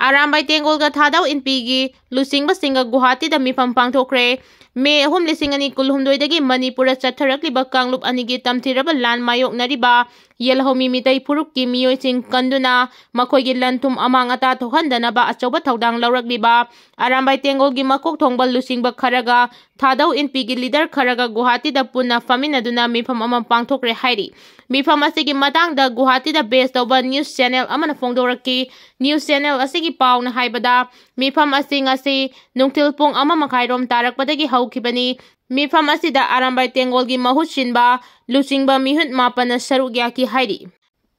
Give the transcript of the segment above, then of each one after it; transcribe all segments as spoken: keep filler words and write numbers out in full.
ꯑꯔꯥꯝꯕꯥꯏ ꯇꯦꯡꯒꯣꯜꯒ ꯊꯥꯗꯧ ꯏꯟꯄꯤꯒꯤ ꯂꯨꯆꯤꯡꯕꯁꯤꯡꯒ ꯒꯨꯋꯥꯍꯥꯇꯤꯗ ꯃꯤꯐꯝ ꯄꯥꯡꯊꯣꯛꯈ꯭ꯔꯦ꯫ ꯃꯦ ꯑꯍꯨꯝ, ꯂꯤꯁꯤꯡ ꯑꯅꯤ ꯀꯨꯟꯍꯨꯝꯗꯣꯏꯗꯒꯤ ꯃꯅꯤꯄꯨꯔꯗ ꯆꯠꯊꯔꯛꯂꯤꯕ ꯀꯥꯡꯂꯨꯞ ꯑꯅꯤꯒꯤ ꯇꯝꯊꯤꯔꯕ ꯂꯥꯟ ꯃꯥꯌꯣꯛꯅꯔꯤꯕ ꯌꯦꯜꯍꯧꯃꯤ ꯃꯤꯇꯩ ꯐꯨꯔꯨꯞꯀꯤ ꯃꯤꯑꯣꯏꯁꯤꯡ ꯀꯟꯗꯨꯅ ꯃꯈꯣꯏꯒꯤ ꯂꯟ ꯊꯨꯝ ꯑꯃꯥꯡ ꯑꯇꯥ ꯊꯣꯛꯍꯟꯗꯅꯕ ꯑꯆꯧꯕ ꯊꯧꯗꯥꯡ ꯂꯧꯔꯛꯂꯤꯕ ꯑꯔꯥꯝꯕꯥꯏ ꯇꯦꯡꯒꯣꯜꯒꯤ ꯃꯀꯣꯛ ꯊꯣꯡꯕ ꯂꯨꯆꯤꯡꯕ ꯈꯔꯒ ꯊꯥꯗꯧ ꯏꯟꯄꯤꯒꯤ ꯂꯤꯗꯔ ꯈꯔꯒ ꯒꯨꯋꯥꯍꯥꯇꯤꯗ ꯄꯨꯟꯅ ꯐꯝꯃꯤꯟꯅꯗꯨꯅ ꯃꯤꯐꯝ ꯑꯃ ꯄꯥꯡꯊꯣꯛꯈ꯭ꯔꯦ ꯍꯥꯏꯔꯤ꯫ ꯃꯤꯐꯝ ꯑꯁꯤꯒꯤ ꯃꯇꯥꯡꯗ ꯒꯨꯋꯥꯍꯥꯇꯤꯗ ꯕꯦꯁ ꯇꯧꯕ ꯅ꯭ꯌꯨꯁ ꯆꯦꯅꯦꯜ ꯑꯃꯅ ꯐꯣꯡꯗꯣꯔꯛꯈꯤ꯫ ꯅ꯭ꯌꯨꯁ ꯆꯦꯅꯦꯜ ꯑꯁꯤꯒꯤ ꯄꯥꯎꯅ ꯍꯥꯏꯕꯗ, ꯃꯤꯐꯝ ꯑꯁꯤ ꯉꯁꯤ ꯅꯨꯡꯊꯤꯜ ꯄꯨꯡ ꯑꯃ ꯃꯈꯥꯏꯔꯣꯝ ꯇꯥꯔꯛꯄꯗꯒꯤ ꯍꯧꯈꯤꯕꯅꯤ꯫ ꯃꯤꯐꯝ ꯑꯁꯤꯗ ꯑꯔꯥꯝꯕꯥꯏ ꯇꯦꯡꯒꯣꯜꯒꯤ ꯃꯍꯨꯠ ꯁꯤꯟꯕ ꯂꯨꯆꯤꯡꯕ ꯃꯤꯍꯨꯠ ꯃꯥꯄꯟꯅ ꯁꯔꯨꯛ ꯌꯥꯈꯤ ꯍꯥꯏꯔꯤ꯫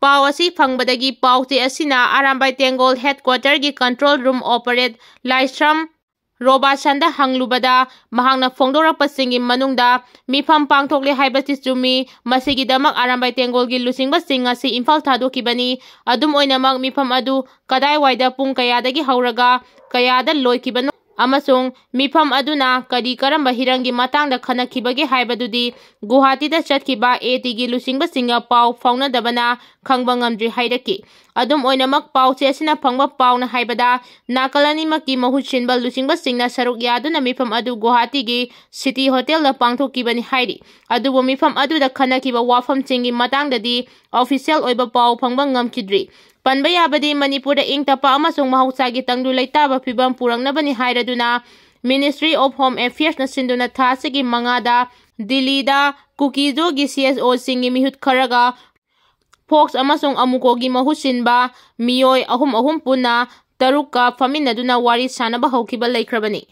ꯄꯥꯎ ꯑꯁꯤ ꯐꯪꯕꯗꯒꯤ ꯄꯥꯎꯆꯦ ꯑꯁꯤꯅ ꯑꯔꯥꯝꯕꯥꯏ ꯇꯦꯡꯒꯣꯜ ꯍꯦꯗꯀ꯭ꯋꯥꯇꯔꯒꯤ ꯀꯟꯇ꯭ꯔꯣꯜ ꯔꯨꯝ ꯑꯣꯄꯔꯦꯠ ꯂꯥꯏꯁ꯭ꯔꯝ ꯔꯣꯕꯥꯁꯟꯗ ꯍꯪꯂꯨꯕꯗ, ꯃꯍꯥꯛꯅ ꯐꯣꯡꯗꯣꯔꯛꯄꯁꯤꯡꯒꯤ ꯃꯅꯨꯡꯗ ꯃꯤꯐꯝ ꯄꯥꯡꯊꯣꯛꯂꯦ ꯍꯥꯏꯕꯁꯤ ꯆꯨꯝꯃꯤ꯫ ꯃꯁꯤꯒꯤꯗꯃꯛ ꯑꯔꯥꯝꯕꯥꯏ ꯇꯦꯡꯒꯣꯜꯒꯤ ꯂꯨꯆꯤꯡꯕꯁꯤꯡ ꯑꯁꯤ ꯏꯝꯐꯥꯜ ꯊꯥꯗꯣꯛꯈꯤꯕꯅꯤ꯫ ꯑꯗꯨꯝ ꯑꯣꯏꯅꯃꯛ, ꯃꯤꯐꯝ ꯑꯗꯨ ꯀꯗꯥꯏꯋꯥꯏꯗ, ꯄꯨꯡ ꯀꯌꯥꯗꯒꯤ ꯍꯧꯔꯒ ꯀꯌꯥꯗ ꯂꯣꯏꯈꯤꯕꯅꯣ ꯑꯃꯁꯨꯡ ꯃꯤꯐꯝ ꯑꯗꯨꯅ ꯀꯔꯤ ꯀꯔꯝꯕ ꯍꯤꯔꯝꯒꯤ ꯃꯇꯥꯡꯗ ꯈꯟꯅꯈꯤꯕꯒꯦ ꯍꯥꯏꯕꯗꯨꯗꯤ ꯒꯨꯋꯥꯍꯥꯇꯤꯗ ꯆꯠꯈꯤꯕ ꯑꯦ ꯇꯤꯒꯤ ꯂꯨꯆꯤꯡꯕꯁꯤꯡꯒ ꯄꯥꯎ ꯐꯥꯎꯅꯗꯕꯅ ꯈꯪꯕ ꯉꯝꯗ꯭ꯔꯤ ꯍꯥꯏꯔꯛꯈꯤ꯫ ꯑꯗꯨꯝ ꯑꯣꯏꯅꯃꯛ, ꯄꯥꯎꯆꯦ ꯑꯁꯤꯅ ꯐꯪꯕ ꯄꯥꯎꯅ ꯍꯥꯏꯕꯗ, ꯅꯥꯀꯜ ꯑꯅꯤꯃꯛꯀꯤ ꯃꯍꯨꯠ ꯁꯤꯟꯕ ꯂꯨꯆꯤꯡꯕꯁꯤꯡꯅ ꯁꯔꯨꯛ ꯌꯥꯗꯨꯅ ꯃꯤꯐꯝ ꯑꯗꯨ ꯒꯨꯋꯥꯍꯥꯇꯤꯒꯤ ꯁꯤꯇꯤ ꯍꯣꯇꯦꯜꯗ ꯄꯥꯡꯊꯣꯛꯈꯤꯕꯅꯤ ꯍꯥꯏꯔꯤ꯫ ꯑꯗꯨꯕꯨ ꯃꯤꯐꯝ ꯑꯗꯨꯗ ꯈꯟꯅꯈꯤꯕ ꯋꯥꯐꯝꯁꯤꯡꯒꯤ ꯃꯇꯥꯡꯗꯗꯤ ꯑꯣꯐꯤꯁꯤꯌꯦꯜ ꯑꯣꯏꯕ ꯄꯥꯎ ꯐꯪꯕ ꯉꯝꯈꯤꯗ꯭ꯔꯤ꯫ ꯄꯟꯕ ꯌꯥꯕꯗꯤ, ꯃꯅꯤꯄꯨꯔꯗ ꯏꯪ ꯇꯞꯄ ꯑꯃꯁꯨꯡ ꯃꯍꯧꯁꯥꯒꯤ ꯇꯪꯗꯨ ꯂꯩꯇꯥꯕ ꯐꯤꯕꯝ ꯄꯨꯔꯛꯅꯕꯅꯤ ꯍꯥꯏꯔꯗꯨꯅ Ministry of Home Affairsꯅ ꯁꯤꯟꯗꯨꯅ ꯊꯥ ꯑꯁꯤꯒꯤ ꯃꯉꯥꯗ ꯗꯤꯜꯂꯤꯗ ꯀꯨꯀꯤꯖꯣꯒꯤ ꯁꯤ ꯑꯦꯁ ꯑꯣꯁꯤꯡꯒꯤ ꯃꯤꯍꯨꯠ ꯈꯔꯒ ꯐꯣꯛꯁ ꯑꯃꯁꯨꯡ ꯑꯃꯨꯀꯣꯒꯤ ꯃꯍꯨꯠ ꯁꯤꯟꯕ ꯃꯤꯑꯣꯏ ꯑꯍꯨꯝ ꯑꯍꯨꯝ ꯄꯨꯟꯅ ꯇꯔꯨꯛꯀ ꯐꯝꯃꯤꯟꯅꯗꯨꯅ ꯋꯥꯔꯤ ꯁꯥꯅꯕ ꯍꯧꯈꯤꯕ ꯂꯩꯈ꯭ꯔꯕꯅꯤ꯫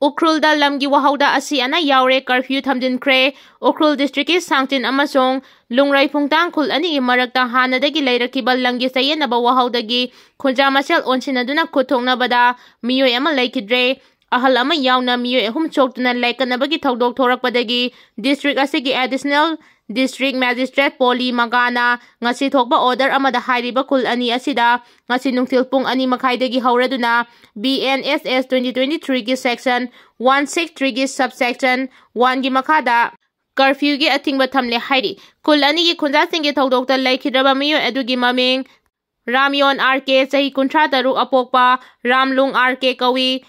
ꯎꯈ꯭ꯔꯨꯜꯗ ꯂꯝꯒꯤ ꯋꯥꯍꯧꯗ ꯑꯁꯤ ꯑꯅꯥ ꯌꯥꯎꯔꯦ, ꯀꯔꯐ꯭ꯌꯨ ꯊꯝꯖꯤꯟꯈ꯭ꯔꯦ꯫ ꯎꯈ꯭ꯔꯨꯜ ꯗꯤꯁꯇ꯭ꯔꯤꯛꯀꯤ ꯁꯥꯡꯆꯤꯟ ꯑꯃꯁꯨꯡ ꯂꯨꯡꯔꯩ ꯐꯨꯡꯇꯥꯡ ꯈꯨꯜ ꯑꯅꯤꯒꯤ ꯃꯔꯛꯇ ꯍꯥꯟꯅꯗꯒꯤ ꯂꯩꯔꯛꯈꯤꯕ ꯂꯝꯒꯤ ꯆꯌꯦꯠꯅꯕ ꯋꯥꯍꯧꯗꯒꯤ ꯈꯨꯟꯖꯥ ꯃꯁꯦꯜ ꯑꯣꯟꯁꯤꯟꯅꯗꯨꯅ ꯈꯨꯠ ꯊꯣꯛꯅꯕꯗ ꯃꯤꯑꯣꯏ ꯑꯃ ꯂꯩꯈꯤꯗ꯭ꯔꯦ꯫ ꯑꯍꯜ ꯑꯃ ꯌꯥꯎꯅ ꯃꯤꯑꯣꯏ ꯑꯍꯨꯝ ꯁꯣꯛꯇꯨꯅ ꯂꯥꯏꯀꯠꯅꯕꯒꯤ ꯊꯧꯗꯣꯛ ꯊꯣꯔꯛꯄꯗꯒꯤ ꯗꯤꯁꯇ꯭ꯔꯤꯛ ꯑꯁꯤꯒꯤ ꯑꯦꯗꯤꯁꯅꯦꯜ ꯗꯤꯁꯇ꯭ꯔꯤꯛ ꯃꯦꯖꯤꯁꯇ꯭ꯔꯦꯠ ꯄꯣꯂꯤ ꯃꯒꯥꯅ ꯉꯁꯤ ꯊꯣꯛꯄ ꯑꯣꯔꯗꯔ ꯑꯃꯗ ꯍꯥꯏꯔꯤꯕ ꯈꯨꯜ ꯑꯅꯤ ꯑꯁꯤꯗ ꯉꯁꯤ ꯅꯨꯡꯊꯤꯜ ꯄꯨꯡ ꯑꯅꯤ ꯃꯈꯥꯏꯗꯒꯤ ꯍꯧꯔꯗꯨꯅ B N S S twenty twenty-threeꯒꯤ section one six threeꯒꯤ subsection oneꯒꯤ ꯃꯈꯥꯗ ꯀꯔꯐ꯭ꯌꯨꯒꯤ ꯑꯊꯤꯡꯕ ꯊꯝꯂꯦ ꯍꯥꯏꯔꯤ꯫ ꯈꯨꯜ ꯑꯅꯤꯒꯤ ꯈꯨꯟꯖꯥꯁꯤꯡꯒꯤ ꯊꯧꯗꯣꯛꯇ ꯂꯩꯈꯤꯗ꯭ꯔꯕ ꯃꯤꯑꯣꯏ ꯑꯗꯨꯒꯤ ꯃꯃꯤꯡ ꯔꯥꯝꯌꯣꯟ ꯑꯥꯔ ꯀꯦ, ꯆꯍꯤ ꯀꯨꯟꯊ꯭ꯔꯥ ꯇꯔꯨꯛ, ꯑꯄꯣꯛꯄ ꯔꯥꯝꯂꯨꯡ ꯑꯥꯔ ꯀꯦ ꯀꯧꯏ꯫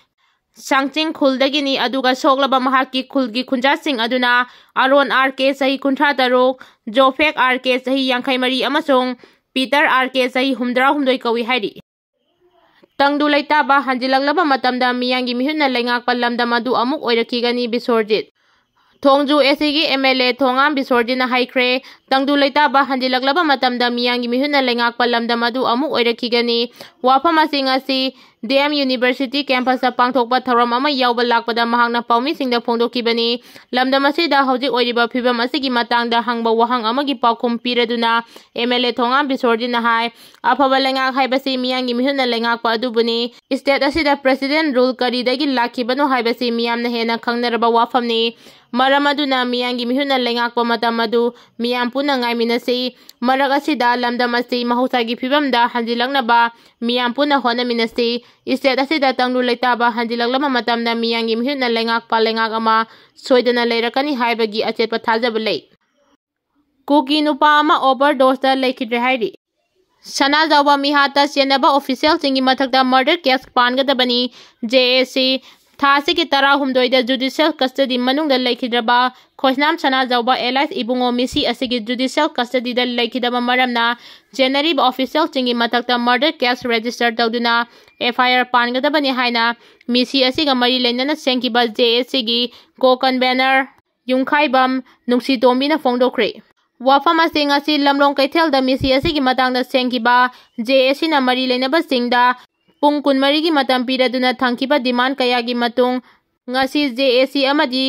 ꯁꯥꯡꯆꯤꯡ ꯈꯨꯜꯗꯒꯤꯅꯤ, ꯑꯗꯨꯒ ꯁꯣꯛꯂꯕ ꯃꯍꯥꯛꯀꯤ ꯈꯨꯜꯒꯤ ꯈꯨꯟꯖꯥꯁꯤꯡ ꯑꯗꯨꯅ ꯑꯔꯣꯟ ꯑꯥꯔ ꯀꯦ, ꯆꯍꯤ ꯀꯨꯟꯊ꯭ꯔꯥ ꯇꯔꯨꯛ, ꯖꯣꯐꯦꯛ ꯑꯥꯔ ꯀꯦ, ꯆꯍꯤ ꯌꯥꯡꯈꯩ ꯃꯔꯤ, ꯑꯃꯁꯨꯡ ꯄꯤꯇꯔ ꯑꯥꯔ ꯀꯦ, ꯆꯍꯤ ꯍꯨꯝꯗ꯭ꯔꯥ ꯍꯨꯝꯗꯣꯏ ꯀꯧꯏ ꯍꯥꯏꯔꯤ꯫ ꯇꯪꯗꯨ ꯂꯩꯇꯥꯕ ꯍꯟꯖꯤꯜꯂꯛꯂꯕ ꯃꯇꯝꯗ ꯃꯤꯌꯥꯝꯒꯤ ꯃꯤꯍꯨꯠꯅ ꯂꯩꯉꯥꯛꯄ ꯂꯝꯗꯝ ꯑꯗꯨ ꯑꯃꯨꯛ ꯑꯣꯏꯔꯛꯈꯤꯒꯅꯤ, ꯕꯤꯁꯣꯔꯖꯤꯠ꯫ ꯊꯣꯡꯖꯨ ꯑꯦꯁꯤꯒꯤ ꯑꯦꯝ ꯑꯦꯜ ꯑꯦ ꯊꯣꯉꯥꯝ ꯕꯤꯁꯣꯔꯖꯤꯠꯅ ꯍꯥꯏꯈ꯭ꯔꯦ, ꯇꯪꯗꯨ ꯂꯩꯇꯥꯕ ꯍꯟꯖꯤꯜꯂꯛꯂꯕ ꯃꯇꯝꯗ ꯃꯤꯌꯥꯝꯒꯤ ꯃꯤꯍꯨꯠꯅ ꯂꯩꯉꯥꯛꯄ ꯂꯝꯗꯝ ꯑꯗꯨ ꯑꯃꯨꯛ ꯑꯣꯏꯔꯛꯈꯤꯒꯅꯤ꯫ ꯋꯥꯐꯝ ꯑꯁꯤ ꯉꯁꯤ ꯗꯤ ꯑꯦꯝ ꯌꯨꯅꯤꯚꯔꯁꯤꯇꯤ ꯀꯦꯝꯄꯁꯇ ꯄꯥꯡꯊꯣꯛꯄ ꯊꯧꯔꯝ ꯑꯃ ꯌꯥꯎꯕ ꯂꯥꯛꯄꯗ ꯃꯍꯥꯛꯅ ꯄꯥꯎꯃꯤꯁꯤꯡꯗ ꯐꯣꯡꯗꯣꯛꯈꯤꯕꯅꯤ꯫ ꯂꯝꯗꯝ ꯑꯁꯤꯗ ꯍꯧꯖꯤꯛ ꯑꯣꯏꯔꯤꯕ ꯐꯤꯕꯝ ꯑꯁꯤꯒꯤ ꯃꯇꯥꯡꯗ ꯍꯪꯕ ꯋꯥꯍꯪ ꯑꯃꯒꯤ ꯄꯥꯎꯈꯨꯝ ꯄꯤꯔꯗꯨꯅ ꯑꯦꯝ ꯑꯦꯜ ꯑꯦ ꯊꯣꯉꯥꯝ ꯕꯤꯁꯣꯔꯖꯤꯠꯅ ꯍꯥꯏ, ꯑꯐꯕ ꯂꯩꯉꯥꯛ ꯍꯥꯏꯕꯁꯤ ꯃꯤꯌꯥꯝꯒꯤ ꯃꯤꯍꯨꯠꯅ ꯂꯩꯉꯥꯛꯄ ꯑꯗꯨꯕꯨꯅꯤ꯫ ꯁ꯭ꯇꯦꯠ ꯑꯁꯤꯗ ꯄ꯭ꯔꯦꯁꯤꯗꯦꯟ ꯔꯨꯜ ꯀꯔꯤꯗꯒꯤ ꯂꯥꯛꯈꯤꯕꯅꯣ ꯍꯥꯏꯕꯁꯤ ꯃꯤꯌꯥꯝꯅ ꯍꯦꯟꯅ ꯈꯪꯅꯔꯕ ꯋꯥꯐꯝꯅꯤ꯫ ꯃꯔꯝ ꯑꯗꯨꯅ ꯃꯤꯌꯥꯝꯒꯤ ꯃꯤꯍꯨꯠꯅ ꯂꯩꯉꯥꯛꯄ ꯃꯇꯝ ꯑꯗꯨ ꯃꯤꯌꯥꯝ ꯄꯨꯟꯅ ꯉꯥꯏꯃꯤꯟꯅꯁꯤ꯫ ꯃꯔꯛ ꯑꯁꯤꯗ ꯂꯝꯗꯝ ꯑꯁꯤ ꯃꯍꯧꯁꯥꯒꯤ ꯐꯤꯕꯝꯗ ꯍꯟꯖꯤꯜꯂꯛꯅꯕ ꯃꯤꯌꯥꯝ ꯄꯨꯟꯅ ꯍꯣꯠꯅꯃꯤꯟꯅꯁꯤ꯫ ꯁ꯭ꯇꯦꯠ ꯑꯁꯤꯗ ꯇꯪꯗꯨ ꯂꯩꯇꯥꯕ ꯍꯟꯖꯤꯜꯂꯛꯂꯕ ꯃꯇꯝꯗ ꯃꯤꯌꯥꯝꯒꯤ ꯃꯤꯍꯨꯠꯅ ꯂꯩꯉꯥꯛꯄ ꯂꯩꯉꯥꯛ ꯑꯃ ꯁꯣꯏꯗꯅ ꯂꯩꯔꯛꯀꯅꯤ ꯍꯥꯏꯕꯒꯤ ꯑꯆꯦꯠꯄ ꯊꯥꯖꯕ ꯂꯩ꯫ ꯀꯨꯀꯤ ꯅꯨꯄꯥ ꯑꯃ ꯑꯣꯚꯔꯗꯣꯁꯇ ꯂꯩꯈꯤꯗ꯭ꯔꯦ ꯍꯥꯏꯔꯤ꯫ ꯁꯅꯥꯖꯥꯎꯕ ꯃꯤꯍꯥꯠꯇ ꯆꯦꯟꯅꯕ ꯑꯣꯐꯤꯁꯤꯌꯦꯜꯁꯤꯡꯒꯤ ꯃꯊꯛꯇ ꯃꯔꯗꯔ ꯀꯦꯁ ꯄꯥꯟꯒꯗꯕꯅꯤ, ꯖꯦ ꯑꯦ ꯁꯤ꯫ ꯊꯥ ꯑꯁꯤꯒꯤ ꯇꯔꯥꯍꯨꯝꯗꯣꯏꯗ ꯖꯨꯗꯤꯁꯤꯌꯦꯜ ꯀꯁꯇꯗꯤ ꯃꯅꯨꯡꯗ ꯂꯩꯈꯤꯗ꯭ꯔꯕ ꯈꯣꯏꯁꯅꯥꯝ ꯁꯅꯥꯖꯥꯎꯕ ꯑꯦꯂꯥꯏꯁ ꯏꯕꯨꯡꯉꯣ ꯃꯤꯁꯤ ꯑꯁꯤꯒꯤ ꯖꯨꯗꯤꯁꯤꯌꯦꯜ ꯀꯁꯇꯗꯤꯗ ꯂꯩꯈꯤꯗꯕ ꯃꯔꯝꯅ ꯆꯦꯟꯅꯔꯤꯕ ꯑꯣꯐꯤꯁꯤꯌꯦꯜꯁꯤꯡꯒꯤ ꯃꯊꯛꯇ ꯃꯔꯗꯔ ꯀꯦꯁ ꯔꯦꯖꯤꯁꯇꯔ ꯇꯧꯗꯨꯅ ꯑꯦꯐ ꯑꯥꯏ ꯑꯥꯔ ꯄꯥꯟꯒꯗꯕꯅꯤ ꯍꯥꯏꯅ ꯃꯤꯁꯤ ꯑꯁꯤꯒ ꯃꯔꯤ ꯂꯩꯅꯅ ꯁꯦꯝꯈꯤꯕ ꯖꯦ ꯑꯦ ꯁꯤꯒꯤ ꯀꯣ ꯀꯟꯚꯦꯅꯔ ꯌꯨꯝꯈꯥꯏꯕꯝ ꯅꯨꯡꯁꯤꯇꯣꯝꯕꯤꯅ ꯐꯣꯡꯗꯣꯛꯈ꯭ꯔꯦ꯫ ꯋꯥꯐꯝ ꯑꯁꯤ ꯉꯁꯤ ꯂꯝꯂꯣꯡ ꯀꯩꯊꯦꯜꯗ ꯃꯤꯁꯤ ꯑꯁꯤꯒꯤ ꯃꯇꯥꯡꯗ ꯁꯦꯝꯈꯤꯕ ꯖꯦ ꯑꯦ ꯁꯤꯅ ꯃꯔꯤ ꯂꯩꯅꯕꯁꯤꯡꯗ ꯄꯨꯡ ꯀꯨꯟꯃꯔꯤꯒꯤ ꯃꯇꯝ ꯄꯤꯔꯗꯨꯅ ꯊꯝꯈꯤꯕ ꯗꯤꯃꯥꯟ ꯀꯌꯥꯒꯤ ꯃꯇꯨꯡ ꯉꯁꯤ ꯖꯦ ꯑꯦ ꯁꯤ ꯑꯃꯗꯤ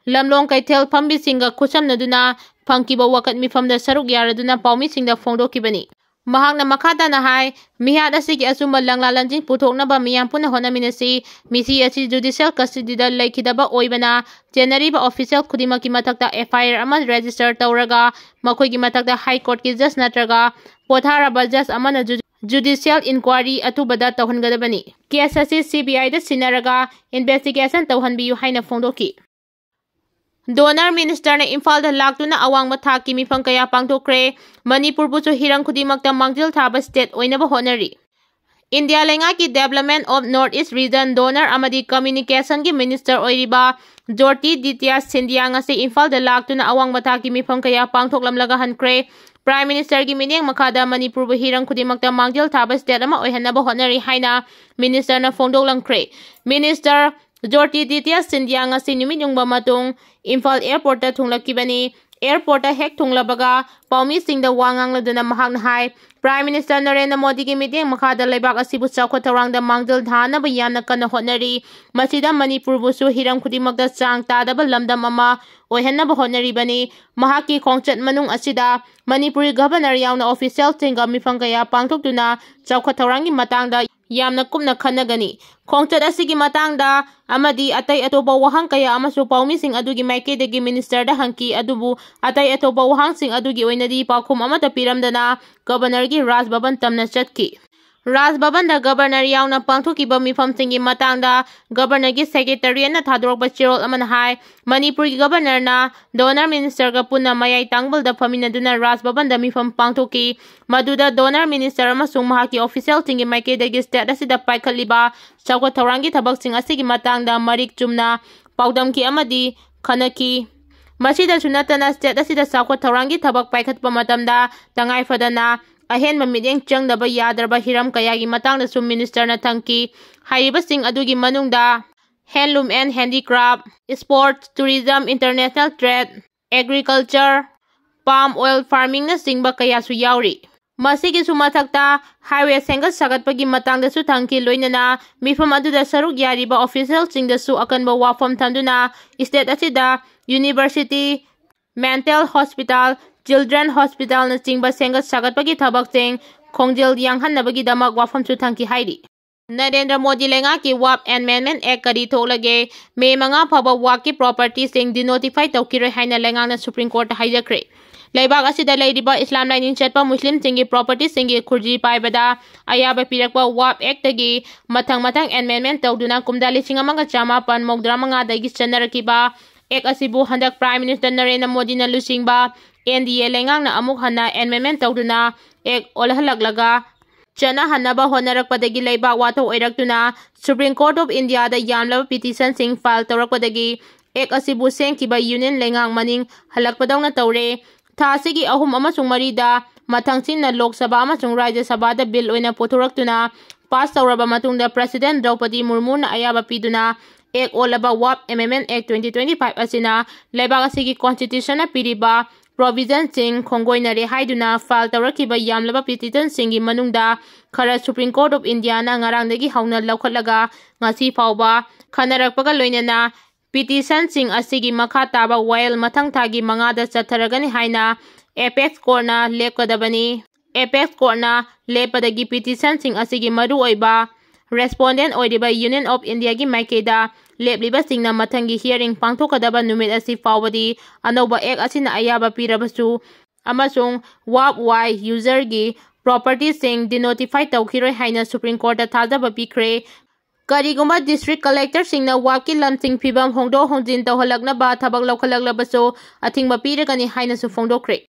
ꯂꯝꯂꯣꯡ ꯀꯩꯊꯦꯜ ꯐꯝꯕꯤꯁꯤꯡꯒ ꯈꯨꯠꯁꯝꯅꯗꯨꯅ ꯐꯪꯈꯤꯕ ꯋꯥꯀꯠ ꯃꯤꯐꯝꯗ ꯁꯔꯨꯛ ꯌꯥꯔꯗꯨꯅ ꯄꯥꯎꯃꯤꯁꯤꯡꯗ ꯐꯣꯡꯗꯣꯛꯈꯤꯕꯅꯤ꯫ ꯃꯍꯥꯛꯅ ꯃꯈꯥ ꯇꯥꯅ ꯍꯥꯏ, ꯃꯤꯍꯥꯠ ꯑꯁꯤꯒꯤ ꯑꯆꯨꯝꯕ ꯂꯪꯂꯥ ꯂꯪꯖꯤꯡ ꯄꯨꯊꯣꯛꯅꯕ ꯃꯤꯌꯥꯝ ꯄꯨꯟꯅ ꯍꯣꯠꯅꯃꯤꯟꯅꯁꯤ꯫ ꯃꯤꯁꯤ ꯑꯁꯤ ꯖꯨꯗꯤꯁꯤꯌꯦꯜ ꯀꯁꯇꯗꯤꯗ ꯂꯩꯈꯤꯗꯕ ꯑꯣꯏꯕꯅ ꯆꯦꯟꯅꯔꯤꯕ ꯑꯣꯐꯤꯁꯤꯌꯦꯜ ꯈꯨꯗꯤꯡꯃꯛꯀꯤ ꯃꯊꯛꯇ ꯑꯦꯐ ꯑꯥꯏ ꯑꯥꯔ ꯑꯃ ꯔꯦꯖꯤꯁꯇꯔ ꯇꯧꯔꯒ ꯃꯈꯣꯏꯒꯤ ꯃꯊꯛꯇ ꯍꯥꯏ ꯀꯣꯔꯠꯀꯤ ꯖꯖ ꯅꯠꯇ꯭ꯔꯒ ꯄꯣꯊꯥꯔꯕ ꯖꯖ ꯑꯃꯅ ꯖꯨ-, ꯖꯨꯗꯤꯁꯤꯌꯦꯜ ꯏꯟꯀ꯭ꯋꯥꯔꯤ ꯑꯊꯨꯕꯗ ꯇꯧꯍꯟꯒꯗꯕꯅꯤ꯫ ꯀꯦꯁ ꯑꯁꯤ ꯁꯤ ꯕꯤ ꯑꯥꯏꯗ ꯁꯤꯟꯅꯔꯒ ꯏꯟꯚꯦꯁꯇꯤꯒꯦꯁꯟ ꯇꯧꯍꯟꯕꯤꯌꯨ ꯍꯥꯏꯅ ꯐꯣꯡꯗꯣꯛꯈꯤ꯫ Donor ministerꯅ ꯏꯝꯐꯥꯜꯗ ꯂꯥꯛꯇꯨꯅ ꯑꯋꯥꯡꯕ ꯊꯥꯛꯀꯤ ꯃꯤꯐꯝ ꯀꯌꯥ ꯄꯥꯡꯊꯣꯛꯈ꯭ꯔꯦ꯫ ꯃꯅꯤꯄꯨꯔꯕꯨꯁꯨ ꯍꯤꯔꯝ ꯈꯨꯗꯤꯡꯃꯛꯇ ꯃꯥꯡꯖꯤꯜ ꯊꯥꯕ state ꯑꯣꯏꯅꯕ ꯍꯣꯠꯅꯔꯤ꯫ ꯏꯟꯗꯤꯌꯥ ꯂꯩꯉꯥꯛꯀꯤ Development of North East Region, Donor ꯑꯃꯗꯤ Communicationꯒꯤ minister ꯑꯣꯏꯔꯤꯕ ꯖꯣꯔꯇꯤꯗꯤꯇ꯭ꯌ ꯁꯤꯟꯙꯤꯌꯥ ꯉꯁꯤ ꯏꯝꯐꯥꯜꯗ ꯂꯥꯛꯇꯨꯅ ꯑꯋꯥꯡꯕ ꯊꯥꯛꯀꯤ ꯃꯤꯐꯝ ꯀꯌꯥ ꯄꯥꯡꯊꯣꯛꯂꯝꯂꯒ ꯍꯟꯈ꯭ꯔꯦ꯫ Prime Ministerꯒꯤ ꯃꯤꯠꯌꯦꯡ ꯃꯈꯥꯗ ꯃꯅꯤꯄꯨꯔꯕꯨ ꯍꯤꯔꯝ ꯈꯨꯗꯤꯡꯃꯛꯇ ꯃꯥꯡꯖꯤꯜ ꯊꯥꯕ state ꯑꯃ ꯑꯣꯏꯍꯟꯅꯕ ꯍꯣꯠꯅꯔꯤ ꯍꯥꯏꯅ ministerꯅ ꯐꯣꯡꯗꯣꯛꯂꯝꯈ꯭ꯔꯦ꯫ Minister ꯖꯣꯔꯇꯤꯗꯤꯇ꯭ꯌ ꯁꯤꯟꯙꯤꯌꯥ ꯉꯁꯤ ꯅꯨꯃꯤꯠ ꯌꯨꯡꯕ ꯃꯇꯨꯡ ꯏꯝꯐꯥꯜ airportꯇ ꯊꯨꯡꯂꯛꯈꯤꯕꯅꯤ꯫ Airportꯇ ꯍꯦꯛ ꯊꯨꯡꯂꯕꯒ ꯄꯥꯎꯃꯤꯁꯤꯡꯗ ꯋꯥ ꯉꯥꯡꯂꯗꯨꯅ ꯃꯍꯥꯛꯅ ꯍꯥꯏ, Prime Minister ꯅꯔꯦꯟꯗ꯭ꯔ ꯃꯣꯗꯤꯒꯤ ꯃꯤꯠꯌꯦꯡ ꯃꯈꯥꯗ ꯂꯩꯕꯥꯛ ꯑꯁꯤꯕꯨ ꯆꯥꯎꯈꯠ ꯊꯧꯔꯥꯡꯗ ꯃꯥꯡꯖꯤꯜ ꯊꯥꯅꯕ ꯌꯥꯝꯅ ꯀꯟꯅ ꯍꯣꯠꯅꯔꯤ꯫ ꯃꯁꯤꯗ ꯃꯅꯤꯄꯨꯔꯕꯨꯁꯨ ꯍꯤꯔꯝ ꯈꯨꯗꯤꯡꯃꯛꯇ ꯆꯥꯡ ꯇꯥꯗꯕ ꯂꯝꯗꯝ ꯑꯃ ꯑꯣꯏꯍꯟꯅꯕ ꯍꯣꯠꯅꯔꯤꯕꯅꯤ꯫ ꯃꯍꯥꯛꯀꯤ ꯈꯣꯡꯆꯠ ꯃꯅꯨꯡ ꯑꯁꯤꯗ ꯃꯅꯤꯄꯨꯔꯒꯤ Governor ꯌꯥꯎꯅ officialꯁꯤꯡꯒ ꯃꯤꯐꯝ ꯀꯌꯥ ꯄꯥꯡꯊꯣꯛꯇꯨꯅ ꯆꯥꯎꯈꯠ ꯊꯧꯔꯥꯡꯒꯤ ꯃꯇꯥꯡꯗ ꯌꯥꯝꯅ ꯀꯨꯞꯅ ꯈꯟꯅꯒꯅꯤ꯫ ꯈꯣꯡꯆꯠ ꯑꯁꯤꯒꯤ ꯃꯇꯥꯡꯗ ꯑꯃꯗꯤ ꯑꯇꯩ ꯑꯇꯣꯞꯄ ꯋꯥꯍꯪ ꯀꯌꯥ ꯑꯃꯁꯨ ꯄꯥꯎꯃꯤꯁꯤꯡ ꯑꯗꯨꯒꯤ ꯃꯥꯏꯀꯩꯗꯒꯤ ministerꯗ ꯍꯪꯈꯤ, ꯑꯗꯨꯕꯨ ꯑꯇꯩ ꯑꯇꯣꯞꯄ ꯋꯥꯍꯪꯁꯤꯡ ꯑꯗꯨꯒꯤ ꯑꯣꯏꯅꯗꯤ ꯄꯥꯎꯈꯨꯝ ꯑꯃꯠꯇ ꯄꯤꯔꯝꯗꯅ Governorꯒꯤ ꯔꯥꯖ ꯚꯕꯟ ꯇꯝꯅ ꯆꯠꯈꯤ꯫ ꯔꯥꯖ ꯚꯕꯟꯗ Governor ꯌꯥꯎꯅ ꯄꯥꯡꯊꯣꯛꯈꯤꯕ ꯃꯤꯐꯝꯁꯤꯡꯒꯤ ꯃꯇꯥꯡꯗ Governorꯒꯤ Secretariatꯅ ꯊꯥꯗꯣꯔꯛꯄ ꯆꯦꯔꯣꯜ ꯑꯃꯅ ꯍꯥꯏ, ꯃꯅꯤꯄꯨꯔꯒꯤ Governorꯅ Donor ministerꯒ ꯄꯨꯟꯅ ꯃꯌꯥꯏ ꯇꯥꯡꯕꯜꯗ ꯐꯝꯃꯤꯟꯅꯗꯨꯅ ꯔꯥꯖ ꯚꯕꯟꯗ ꯃꯤꯐꯝ ꯄꯥꯡꯊꯣꯛꯈꯤ꯫ ꯃꯗꯨꯗ Donor minister ꯑꯃꯁꯨꯡ ꯃꯍꯥꯛꯀꯤ officialꯁꯤꯡꯒꯤ ꯃꯥꯏꯀꯩꯗꯒꯤ state ꯑꯁꯤꯗ ꯄꯥꯏꯈꯠꯂꯤꯕ ꯆꯥꯎꯈꯠ ꯊꯧꯔꯥꯡꯒꯤ ꯊꯕꯛꯁꯤꯡ ꯑꯁꯤꯒꯤ ꯃꯇꯥꯡꯗ ꯃꯔꯤꯛ ꯆꯨꯝꯅ ꯄꯥꯎꯗꯝꯈꯤ ꯑꯃꯗꯤ ꯈꯟꯅꯈꯤ꯫ ꯃꯁꯤꯗꯁꯨ ꯅꯠꯇꯅ state ꯑꯁꯤꯗ ꯆꯥꯎꯈꯠ ꯊꯧꯔꯥꯡꯒꯤ ꯊꯕꯛ ꯄꯥꯏꯈꯠꯄ ꯃꯇꯝꯗ ꯇꯉꯥꯏ ꯐꯗꯅ ꯑꯍꯦꯟꯕ ꯃꯤꯠꯌꯦꯡ ꯆꯪꯗꯕ ꯌꯥꯗ꯭ꯔꯕ ꯍꯤꯔꯝ ꯀꯌꯥꯒꯤ ꯃꯇꯥꯡꯗꯁꯨ ministerꯅ ꯊꯝꯈꯤ꯫ ꯍꯥꯏꯔꯤꯕꯁꯤꯡ ꯑꯗꯨꯒꯤ ꯃꯅꯨꯡꯗ handloom and handicraft, sports, tourism, international trade, agriculture, palm oil farmingꯅꯆꯤꯡꯕ ꯀꯌꯥꯁꯨ ꯌꯥꯎꯔꯤ꯫ ꯃꯁꯤꯒꯤꯁꯨ ꯃꯊꯛꯇ highway ꯁꯦꯝꯒꯠ ꯁꯥꯒꯠꯄꯒꯤ ꯃꯇꯥꯡꯗꯁꯨ ꯊꯝꯈꯤ, ꯂꯣꯏꯅꯅ ꯃꯤꯐꯝ ꯑꯗꯨꯗ ꯁꯔꯨꯛ ꯌꯥꯔꯤꯕ officialꯁꯤꯡꯗꯁꯨ ꯑꯀꯟꯕ ꯋꯥꯐꯝ ꯊꯝꯗꯨꯅ state ꯑꯁꯤꯗ university, mental hospital, children hospitalꯅꯆꯤꯡꯕ ꯁꯦꯝꯒꯠ ꯁꯥꯒꯠꯄꯒꯤ ꯊꯕꯛꯁꯤꯡ ꯈꯣꯡꯖꯦꯜ ꯌꯥꯡꯍꯟꯅꯕꯒꯤꯗꯃꯛ ꯋꯥꯐꯝꯁꯨ ꯊꯝꯈꯤ ꯍꯥꯏꯔꯤ꯫ ꯅꯔꯦꯟꯗ꯭ꯔ ꯃꯣꯗꯤ ꯂꯩꯉꯥꯛꯀꯤ Waqf Amendment Act ꯀꯔꯤ ꯊꯣꯛꯂꯒꯦ? ꯃꯦ ꯃꯉꯥ ꯐꯥꯎꯕ Waqfꯀꯤ propertyꯁꯤꯡ denotify ꯇꯧꯈꯤꯔꯣꯏ ꯍꯥꯏꯅ ꯂꯩꯉꯥꯛꯅ Supreme Courtꯇ ꯍꯥꯏꯖꯈ꯭ꯔꯦ꯫ ꯂꯩꯕꯥꯛ ꯑꯁꯤꯗ ꯂꯩꯔꯤꯕ ꯏꯁꯂꯥꯝ ꯂꯥꯏꯅꯤꯡ ꯆꯠꯄ ꯃꯨꯁꯂꯤꯝꯁꯤꯡꯒꯤ propertyꯁꯤꯡꯒꯤ ꯈꯨꯖꯤ ꯄꯥꯏꯕꯗ ꯑꯌꯥꯕ ꯄꯤꯔꯛꯄ Waqf Actꯇꯒꯤ ꯃꯊꯪ ꯃꯊꯪ amendment ꯇꯧꯗꯨꯅ ꯀꯨꯝꯖꯥ ꯂꯤꯁꯤꯡ ꯑꯃꯒ ꯆꯃꯥꯄꯟ ꯃꯧꯗ꯭ꯔꯥ ꯃꯉꯥꯗꯒꯤ ꯆꯠꯅꯔꯛꯈꯤꯕ ꯑꯦꯛ ꯑꯁꯤꯕꯨ ꯍꯟꯗꯛ Prime Minister ꯅꯔꯦꯟꯗ꯭ꯔ ꯃꯣꯗꯤꯅ ꯂꯨꯆꯤꯡꯕ N D A ꯂꯩꯉꯥꯛꯅ ꯑꯃꯨꯛ ꯍꯟꯅ amendment ꯇꯧꯗꯨꯅ ꯑꯦꯛ ꯑꯣꯜꯍꯜꯂꯛꯂꯒ ꯆꯠꯅꯍꯟꯅꯕ ꯍꯣꯠꯅꯔꯛꯄꯗꯒꯤ ꯂꯩꯕꯥꯛ ꯋꯥꯊꯣꯛ ꯑꯣꯏꯔꯛꯇꯨꯅ Supreme Court of Indiaꯗ ꯌꯥꯝꯂꯕ petitionꯁꯤꯡ file ꯇꯧꯔꯛꯄꯗꯒꯤ ꯑꯦꯛ ꯑꯁꯤꯕꯨ ꯁꯦꯝꯈꯤꯕ Union ꯂꯩꯉꯥꯛ ꯃꯅꯤꯡ ꯍꯜꯂꯛꯄꯗꯧꯅ ꯇꯧꯔꯦ꯫ ꯊꯥ ꯑꯁꯤꯒꯤ ꯑꯍꯨꯝ ꯑꯃꯁꯨꯡ ꯃꯔꯤꯗ ꯃꯊꯪꯁꯤꯡꯅ ꯂꯣꯛ ꯁꯚꯥ ꯑꯃꯁꯨꯡ ꯔꯥꯖ꯭ꯌ ꯁꯚꯥꯗ bill ꯑꯣꯏꯅ ꯄꯨꯊꯣꯔꯛꯇꯨꯅ pass ꯇꯧꯔꯕ ꯃꯇꯨꯡꯗ President ꯗ꯭ꯔꯧꯄꯗꯤ ꯃꯨꯔꯃꯨꯅ ꯑꯌꯥꯕ ꯄꯤꯗꯨꯅ ꯑꯦꯛ ꯑꯣꯜꯂꯕ WAPS Amendment Act twenty twenty-five ꯑꯁꯤꯅ ꯂꯩꯕꯥꯛ ꯑꯁꯤꯒꯤ constitutionꯅ ꯄꯤꯔꯤꯕ provisionꯁꯤꯡ ꯈꯣꯡꯒꯣꯏꯅꯔꯦ ꯍꯥꯏꯗꯨꯅ file ꯇꯧꯔꯛꯈꯤꯕ ꯌꯥꯝꯂꯕ petitionꯁꯤꯡꯒꯤ ꯃꯅꯨꯡꯗ ꯈꯔ Supreme Court of Indiaꯅ ꯉꯔꯥꯡꯗꯒꯤ ꯍꯧꯅ ꯂꯧꯈꯠꯂꯒ ꯉꯁꯤ ꯐꯥꯎꯕ ꯈꯟꯅꯔꯛꯄꯒ ꯂꯣꯏꯅꯅ petitionꯁꯤꯡ ꯑꯁꯤꯒꯤ ꯃꯈꯥ ꯇꯥꯕ ꯋꯥꯌꯦꯜ ꯃꯊꯪ ꯊꯥꯒꯤ ꯃꯉꯥꯗ ꯆꯠꯊꯔꯒꯅꯤ ꯍꯥꯏꯅ Apex Courtꯅ ꯂꯦꯞꯀꯗꯕꯅꯤ꯫ Apex Courtꯅ ꯂꯦꯞꯄꯗꯒꯤ petitionꯁꯤꯡ ꯑꯁꯤꯒꯤ ꯃꯔꯨꯑꯣꯏꯕ respondent ꯑꯣꯏꯔꯤꯕ Union of Indiaꯒꯤ ꯃꯥꯏꯀꯩꯗ ꯂꯦꯞꯂꯤꯕꯁꯤꯡꯅ ꯃꯊꯪꯒꯤ hearing ꯄꯥꯡꯊꯣꯛꯀꯗꯕ ꯅꯨꯃꯤꯠ ꯑꯁꯤ ꯐꯥꯎꯕꯗꯤ ꯑꯅꯧꯕ ꯑꯦꯛ ꯑꯁꯤꯅ ꯑꯌꯥꯕ ꯄꯤꯔꯕꯁꯨ ꯑꯃꯁꯨꯡ WAPS userꯒꯤ propertyꯁꯤꯡ denotify ꯇꯧꯈꯤꯔꯣꯏ ꯍꯥꯏꯅ Supreme Courtꯇ ꯊꯥꯖꯕ ꯄꯤꯈ꯭ꯔꯦ꯫ ꯀꯔꯤꯒꯨꯝꯕ district collectorꯁꯤꯡꯅ WAPSꯀꯤ ꯂꯝꯁꯤꯡ ꯐꯤꯕꯝ ꯍꯣꯡꯗꯣꯛ ꯍꯣꯡꯖꯤꯟ ꯇꯧꯍꯜꯂꯛꯅꯕ ꯊꯕꯛ ꯂꯧꯈꯠꯂꯛꯂꯕꯁꯨ ꯑꯊꯤꯡꯕ ꯄꯤꯔꯒꯅꯤ ꯍꯥꯏꯅꯁꯨ ꯐꯣꯡꯗꯣꯛꯈ꯭ꯔꯦ꯫